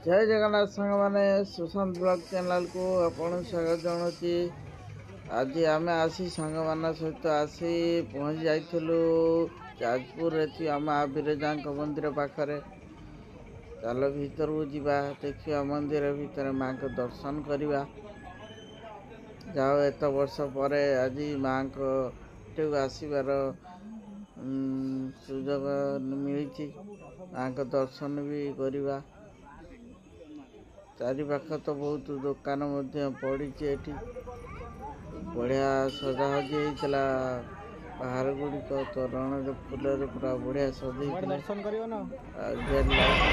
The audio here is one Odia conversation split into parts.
ଜୟ ଜଗନ୍ନାଥ ସାଙ୍ଗମାନେ, ସୁଶାନ୍ତ ବ୍ଲଗ ଚ୍ୟାନେଲକୁ ଆପଣଙ୍କୁ ସ୍ୱାଗତ ଜଣାଉଛି। ଆଜି ଆମେ ଆସି ସାଙ୍ଗମାନଙ୍କ ସହିତ ଆସି ପହଞ୍ଚି ଯାଇଥିଲୁ ଯାଜପୁରରେ ଥିବା ମା ବିରଜାଙ୍କ ମନ୍ଦିର ପାଖରେ। ଚାଲ ଭିତରକୁ ଯିବା, ଦେଖିବା ମନ୍ଦିର ଭିତରେ ମାଙ୍କ ଦର୍ଶନ କରିବା। ଯାଉ ଏତେ ବର୍ଷ ପରେ ଆଜି ମାଙ୍କ ଠାକୁ ଆସିବାର ସୁଯୋଗ ମିଳିଛି, ମାଙ୍କ ଦର୍ଶନ ବି କରିବା। ଚାରିପାଖ ତ ବହୁତ ଦୋକାନ ମଧ୍ୟ ପଡ଼ିଛି ଏଠି। ବଢ଼ିଆ ସଜାସଜି ହେଇଥିଲା, ବାହାର ଗୁଡ଼ିକ ତୋରଣରେ ଫୁଲରେ ପୁରା ବଢ଼ିଆ ସଜେଇଥିଲେ। ଦର୍ଶନ କରିବ ନା? ଆଉ ଗେଟ୍ ଲାଇଟ୍।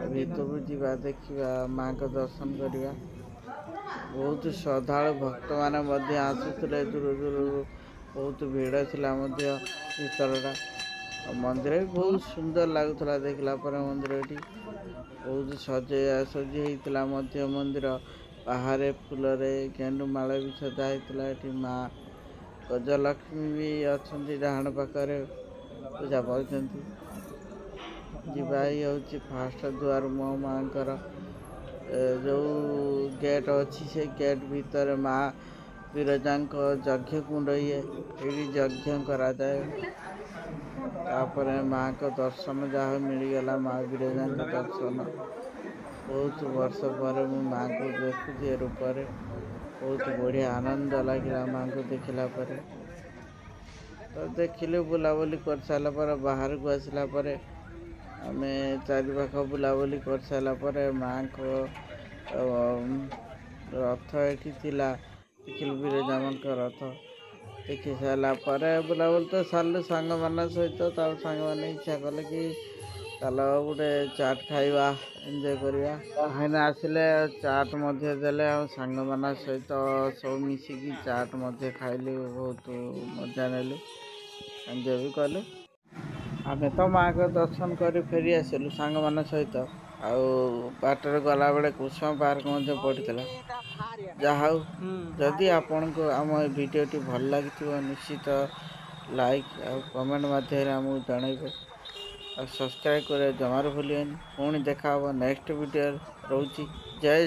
ଭିତରକୁ ଯିବା, ଦେଖିବା, ମାଙ୍କ ଦର୍ଶନ କରିବା। ବହୁତ ଶ୍ରଦ୍ଧାଳୁ ଭକ୍ତମାନେ ମଧ୍ୟ ଆସୁଥିଲେ ଦୂର ଦୂରରୁ, ବହୁତ ଭିଡ଼ ଥିଲା ମଧ୍ୟ ଭିତରଟା। ଆଉ ମନ୍ଦିର ବି ବହୁତ ସୁନ୍ଦର ଲାଗୁଥିଲା ଦେଖିଲା ପରେ। ମନ୍ଦିରଟି ବହୁତ ସଜେଇ ସଜି ହେଇଥିଲା ମଧ୍ୟ। ମନ୍ଦିର ବାହାରେ ଫୁଲରେ ଗେଣ୍ଡୁ ମାଳ ବି ସଜା ହେଇଥିଲା। ଏଠି ମା ଗଜଲକ୍ଷ୍ମୀ ବି ଅଛନ୍ତି, ଡାହାଣ ପାଖରେ ପୂଜା ପାଉଛନ୍ତି। ଯିବା, ଇଏ ହେଉଛି ଫାଷ୍ଟ ଦୁଆର ମୁହଁ ମାଙ୍କର ଯେଉଁ ଗେଟ୍ ଅଛି, ସେ ଗେଟ୍ ଭିତରେ ମା ବିରଜାଙ୍କ ଯଜ୍ଞ କୁଣ୍ଡ। ଇଏ ଏଇଠି ଯଜ୍ଞ କରାଯାଏ। ତାପରେ ମାଙ୍କ ଦର୍ଶନ ଯାହା ମିଳିଗଲା, ମା ବିରଜାଙ୍କ ଦର୍ଶନ। ବହୁତ ବର୍ଷ ପରେ ମୁଁ ମାଙ୍କୁ ଦେଖୁଛି ଏ ରୂପରେ। ବହୁତ ବଢ଼ିଆ ଆନନ୍ଦ ଲାଗିଲା ମାଙ୍କୁ ଦେଖିଲା ପରେ। ତ ଦେଖିଲୁ, ବୁଲାବୁଲି କରିସାରିଲା ପରେ ବାହାରକୁ ଆସିଲା ପରେ ଆମେ ଚାରିପାଖ ବୁଲାବୁଲି କରିସାରିଲା ପରେ ମାଙ୍କ ରଥ ଏଠି ଥିଲା, ଦେଖିଲୁ ବିରଜା ମାଙ୍କ ରଥ। ଦେଖି ସାରିଲା ପରେ ବୁଲାବୁଲି ତ ସାରିଲୁ ସାଙ୍ଗମାନଙ୍କ ସହିତ। ତାପରେ ସାଙ୍ଗମାନେ ଇଚ୍ଛା କଲେ କି ଚାଲ ଗୋଟେ ଚାଟ୍ ଖାଇବା, ଏନ୍ଜୟ କରିବା। ଭାଇନା ଆସିଲେ, ଚାଟ୍ ମଧ୍ୟ ଦେଲେ ଆଉ ସାଙ୍ଗମାନଙ୍କ ସହିତ ସବୁ ମିଶିକି ଚାଟ୍ ମଧ୍ୟ ଖାଇଲୁ। ବହୁତ ମଜା ନେଲୁ, ଏନ୍ଜୟ ବି କଲୁ। ଆମେ ତ ମାଆଙ୍କ ଦର୍ଶନ କରି ଫେରି ଆସିଲୁ ସାଙ୍ଗମାନଙ୍କ ସହିତ। ଆଉ ବାଟରେ ଗଲାବେଳେ କୁସୁମା ପାର୍କ ମଧ୍ୟ ପଡ଼ିଥିଲା। ଯାହା ହଉ, ଯଦି ଆପଣଙ୍କୁ ଆମ ଏ ଭିଡ଼ିଓଟି ଭଲ ଲାଗିଥିବ, ନିଶ୍ଚିତ ଲାଇକ୍ ଆଉ କମେଣ୍ଟ ମାଧ୍ୟମରେ ଆମକୁ ଜଣାଇବେ ଆଉ ସବସ୍କ୍ରାଇବ୍ କରିବା ଜମାରୁ ଭୁଲିବେନି। ପୁଣି ଦେଖା ହେବ ନେକ୍ସଟ ଭିଡ଼ିଓରେ। ରହୁଛି, ଜୟ ଜଗନ୍ନାଥ।